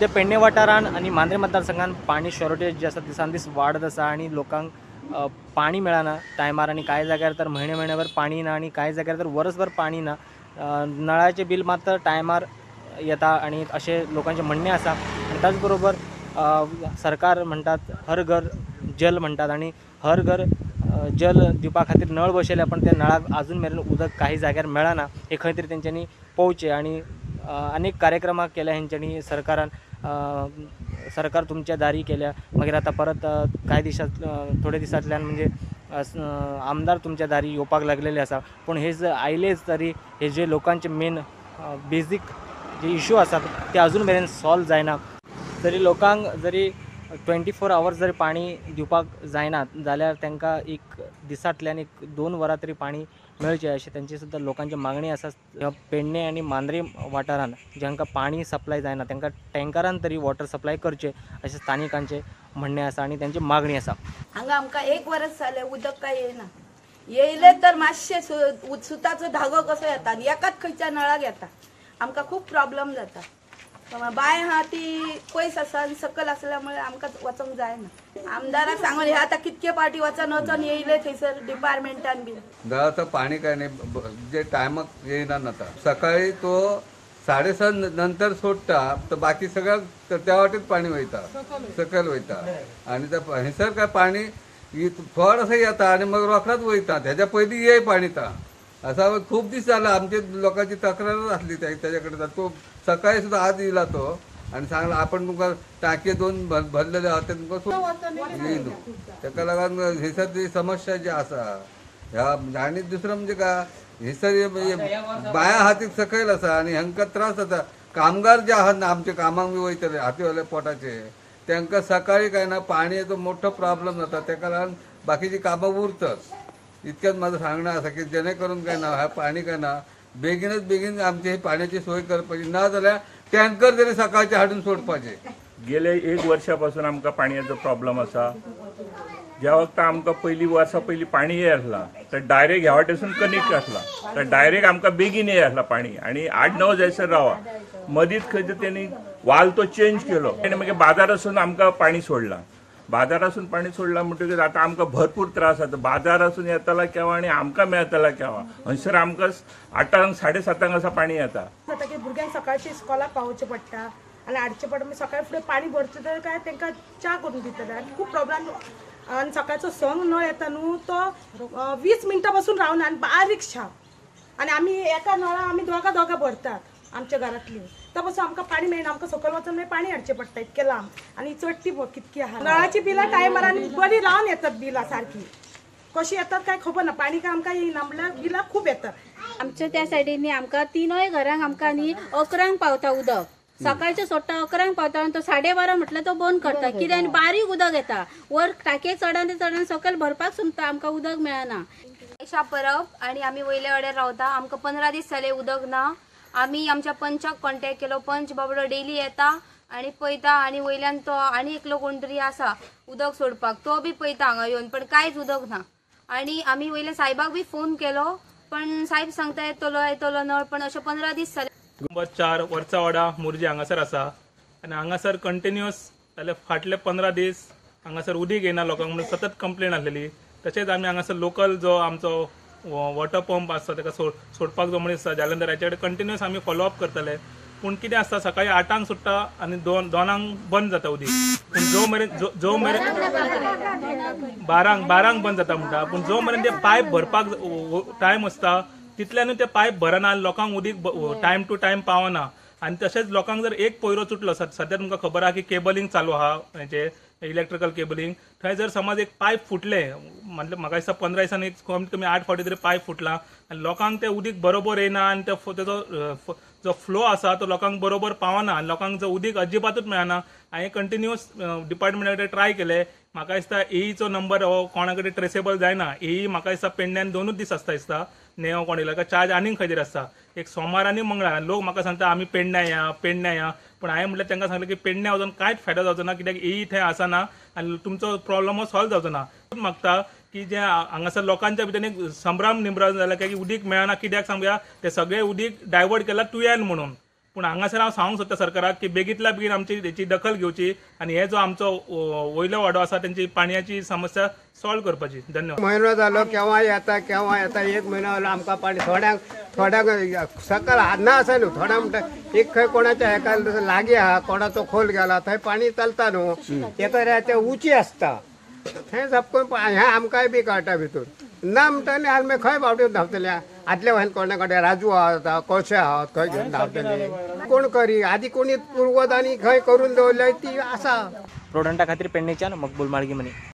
जे पेडणे वाठारान आनी मांद्रे मतदारसंघान पाणी शॉर्टेज जे आसा दिसान दीस वाडत आसा आनी लोकांक पाणी मेळना टायमार आनी कांय जाग्यार तर म्हयने म्हयन्याभर पाणी ना आनी कांय जाग्यार तर वर्सभर पाणी ना. नळाचें बील मात्र टायमार येता आनी अशें लोकांचें म्हणणें आसा. आनी त्याच बरोबर सरकार म्हणटात हर घर जल म्हणटात आनी हर घर जल दिवपा खातीर नळ बसयले पण त्या नळाक अजून मेरेन उदक काही जाग्यार मेळना हे खंय तरी तेंच्यांनी पळोवचें. आनी अनेक कार्यक्रमां केल्या हेंच्यांनी सरकारान, सरकार तुमच्या दारी केल्या, मागीर आतां परत कांय दिसां थोडे दिसांतल्यान म्हणजे आमदार तुमच्या दारी येवपाक लागलेले आसा. पूण हे जर आयलेच तरी हे जे लोकांचे मेन बेजीक जे इशू आसात ते अजून मेरेन सॉल्व जायना. जरी लोकांक जरी 24 आवर्स जरी पाणी दिवपाक जायना जाल्यार तांकां एक दिसांतल्यान एक 2 वरां तरी पाणी मेळचें अशें तेंची सुद्दां लोकांची मागणी आसा. पेडणे आनी मांद्रे वाठारान जांकां पाणी सप्लाय जायना तांकां टँकरान तरी वॉटर सप्लाय करचें अशें स्थानिकांचें म्हणणें आसा आनी तेंची मागणी आसा. हांगा आमकां 1 वरस जालें उदक काय येयना, येयलें तर मातशें सुताचो धागो कसो येता आनी एकाच खंयच्या नळाक येता, आमकां खूब प्रॉब्लम जाता. बांय आहा ती पयस आसा आनी सकयल आसल्या मुळे आमकां वचोंक जायना. आमदाराक सांगून हे आतां कितके पावटी वचोन वचोन येयले थंयसर डिपार्टमेंटान बीन. नळाचं पाणी काय नाही, जे टायमाक येयना आतां. सकाळी तो 7:30 नंतर सोडटा तर बाकी सगळ्या त्या वाटेत पाणी वयता, सकयल वयता. आनी त्या हयसर काय पाणी थोडंसं येता आनी मग रोखडाच वयता, त्याच्या पयलीं ये पाणी ता. असा खूप दीस झाला आमचे लोकांची तक्रारच असली त्याच्याकडे. तो सकाळी सुद्धा आज येयला तो आणि सांगला आपण तुमकां टाकये 2 भरलेले आहा ते तुमकां येयलो. ताका लागून हयसर जी समस्या जी आसा ह्या. आनी दुसरं म्हणजे काय हयसर बांया आहा ती सकयल आसा आनी हांकां त्रास जाता. कामगार जे आहात ना आमचे कामाक बी वयतले हातीवाले पोटाचे, तांकां सकाळी काय ना पाणयेचो मोठो प्रॉब्लम जाता, ताका लागून बाकीची कामां उरतात. इतक्याच माझं सांगणं आसा की जेणे करून काय ना ह्या पाणी काय ना बेगीनच बेगीन आमची ही पाण्याची सोय करपाची, ना जाल्यार टँकर तरी सकाळचे हाडून सोडपाचे. गेले 1 वर्षापासून आमकां पाणयाचो प्रॉब्लम आसा. ज्या वखता आमकां पयलीं वर्सा पयलीं पाणी येय आसला तर डायरेक्ट ह्या वाटेसून कनेक्ट आसला तर डायरेक्ट आमकां बेगीन येय आसला पाणी आनी 8-9 जायसर रावा. मदींच खंय तर तेणी वाल तो चेंज केलो आनी मागीर बाजारासून आमकां पाणी सोडलां. बाजारासून पाणी सोडलां म्हणटकीच आतां आमकां भरपूर त्रास जाता. बाजारासून येताला केवा आनी आमकां मेळटला केवा. हंयसर आमकां 8 7:30 असां पाणी येता. जाता की भुरग्यांक सकाळचें इस्कॉलाक पावोवचें पडटा आनी हाडचें पडटा. मागीर सकाळी फुडें पाणी भरचें तर काय तांकां च्या करून दितले आनी खूब प्रॉब्लम. आनी सकाळचो संग नळ येता न्हू तो 20 मिनटां पासून रावना आनी बारीक शाप. आनी आमी एका नळा आमी दोगां दोगां भरतात आमच्या घरांतली, तो पासून आमकां पाणी मेळना. आमकां सकयल वचून मागीर पाणी हाडचें पडटा इतकें लांब. आनी चडटी कितकी आहा नळाची बिलां टायमार आनी बरी लावन येतात बिलां सारकी, कशी येतात काय खबर ना. पाणी काय आमकां येयना म्हणल्यार बिलां खूब येतात. आमच्या त्या सायडीन आमकां 3 घरांक आमकां न्ही 11 पावता उदक. सकाळचें सोडटा 11 पावता आनी तो 12:30 म्हटल्यार तो बंद करता. कित्याक आनी बारीक उदक येता वर टाकये चडन चडन सकयल भरपाक सुमता, आमकां उदक मेळना. आयशा परब आनी आमी वयल्या वाड्यार रावता. आमकां 15 दीस जाले उदक ना. आमी आमच्या पंचाक कॉन्टेक्ट केलो, पंच बाबडो डेली येता आनी पळयता आनी वयल्यान तो आनी एकलो कोण तरी आसा उदक सोडपाक, तो बी पळयता हांगा येवन, पण कांयच उदक ना. आनी आमी वयल्या सायबाक बी फोन केलो पण सायब सांगता येतलो येतलो नळ, पण अशें 15 दीस जाले. नंबर 4 वरचावाडा मुर्जी हांगासर आसा आनी हांगासर कंटिन्युअस जाल्यार फाटले 15 दीस हांगासर उदीक येना लोकांक म्हणून सतत कंप्लेन आसलेली. तशेंच आमी हांगासर लोकल जो आमचो वॉटर पंप आसता ताका सोडपाक जो मनीस आसा जालंधर, हाचे कडेन कंटिन्युअस आमी फॉलोअप करतले. पूण कितें आसता सकाळी 8 सुट्टा आनी 2 बंद जाता उदीक. पूण जो मेरेन जो मेरेन 12 बंद जाता म्हणटा, पूण जो मेरेन ते पायप भरपाक टायम आसता तितल्यानूय ते पायप भरना आनी लोकांक उदीक टायम टू टायम पावना. आनी तशेंच लोकांक जर एक पयरो तुटलो, सद्या तुमकां खबर आहा की केबलिंग चालू आहा हेचें इलेक्ट्रिकल केबलिंग, थंय जर समज एक पायप फुटलें, म्हटल्यार म्हाका दिसता 15 दिसांनी कमीत कमी 8 फावटी तरी पायप फुटला आनी लोकांक तें उदीक बरोबर येना आनी तेजो जो फ्लो आसा तो लोकांक बरोबर पावना आनी लोकांक जो उदीक अजिबातूच मेळना. हांवें कंटिन्युअस डिपार्टमेंटा कडेन ट्राय केलें. म्हाका दिसता एईचो नंबर हो कोणा कडेन ट्रेसेबल जायना. एई म्हाका दिसता पेडण्यान 2 दीस आसता दिसता, नेव कोण येयला काय चार्ज आनीक खंय तरी आसता, एक सोमार आनी मंगळार. लोक म्हाका सांगता आमी पेडण्या या पेडण्या या, पूण हांवें म्हटल्यार तांकां सांगलें की पेडण्या वचून कांयच फायदो जावचो ना, कित्याक एई थंय आसना आनी तुमचो प्रॉब्लम हो सॉल्व जावचो ना. मागता की जे हांगासर लोकांच्या भितर एक संभ्रम निर्माण जाला की उदीक मेळना कित्याक सांगया, ते सगळे उदीक डायवर्ट केला तुयान म्हणून. पूण हांगासर हांव सांगूंक सोदता सरकाराक की बेगीतल्या बेगीन आमची हेची दखल घेवची आनी हे जो आमचो वयलो वाडो आसा तेंची पाणयाची समस्या सॉल्व करपाची. धन्यवाद. म्हयनो जालो केव्हा येता केव्हा येता, एक म्हयनो जालो आमकां पाणी थोड्यांक थोड्यांक सकल ना आसा न्हू, थोड्यांक म्हणटा एक खंय कोणाच्या हेका लागीं आहा, कोणाचो खोल गेला थंय पाणी चलता न्हू, एका ते उची आसता थंय सापकून हें आमकांय बी कळटा भितूर ना म्हणटा न्ही. आमी खंय बावड्यो धांवतले आदल्या वयल्यान कोणा कडेन राजू आहा कळशे आहा खंय घेवन धांवतले कोण करी आदी कोणी पुर्वज आनी खंय करून दवरल्या ती आसा. प्रोडंटा खातीर पेडणेच्यान मकबूल माळगी मनी.